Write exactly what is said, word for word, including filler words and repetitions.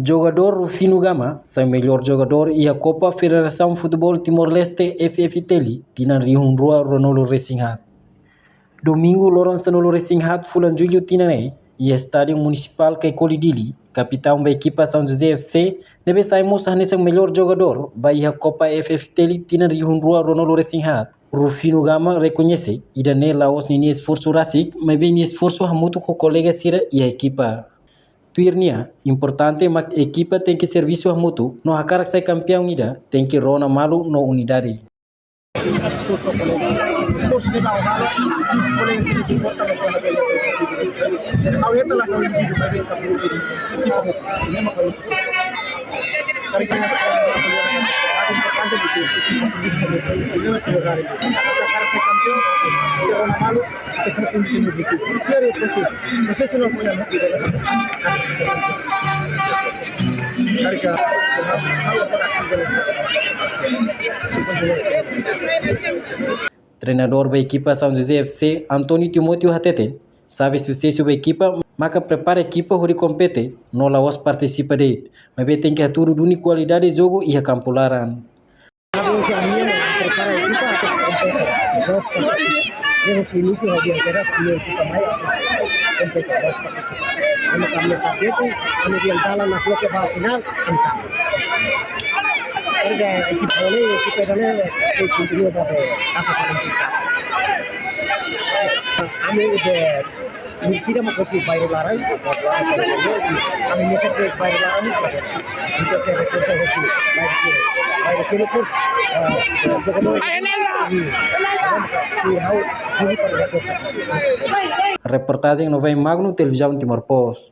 Jogadór Rufino Gama sai mellór jogadór iha Kopa Federasaun Futeból Timor-Leste, F F T L, tinan rihun rua ruanulu resin haat. Domingu loron sanulu resin haat fulan Jullu tinan ne'e, iha Estádiu Munisipál Caicoli Dili, kapitaun ba ekipa São José F C, ne'ebé sai mós hanesan mellór jogadór ba iha Kopa F F T L tinan rihun rua ruanulu resin haat, Rufino Gama rekoñese, ida-ne'e la'ós ninia esforsu rasik, maibé nia esforsu hamutuk ho kolega sira iha ekipa. Tuir nia, importante mak ekipa tenke servisu hamutuk, no hakarak sai kampiaun ida, tenke rona malu no unidade. Treinadór ba ekipa São José F C, António Timóteo hateten, xave susesu ba ekipa maka prepara ekipa hodi kompete, no la'ós partisipa de'it, maibé tenke hatudu duni kualidade jogu iha kampu laran. Atu husi ami-nia prepara ekipa atu kompete, la'ós partisipa. Husi inísiu ha'u dehan kedas ami-nia ekipa mai atu kompete, la'ós partisipa. Ami-nia target, ami-nia dalan atu ke ba final, ami tama. Karena ekipa ne'e, ekipa ne'e, sei kontinua ba be, asa paling tinggi. Ami udah Mentira mak husi bairru laran, ami mesti ke bairru laran, mesti ke. Entaun sei reforsa husi bairru sira. Bairru sira, terus, eh, jogadór, i, i ha'u, ini para reforsa. Reportajen Novain Magno, Televizaun Timor Post.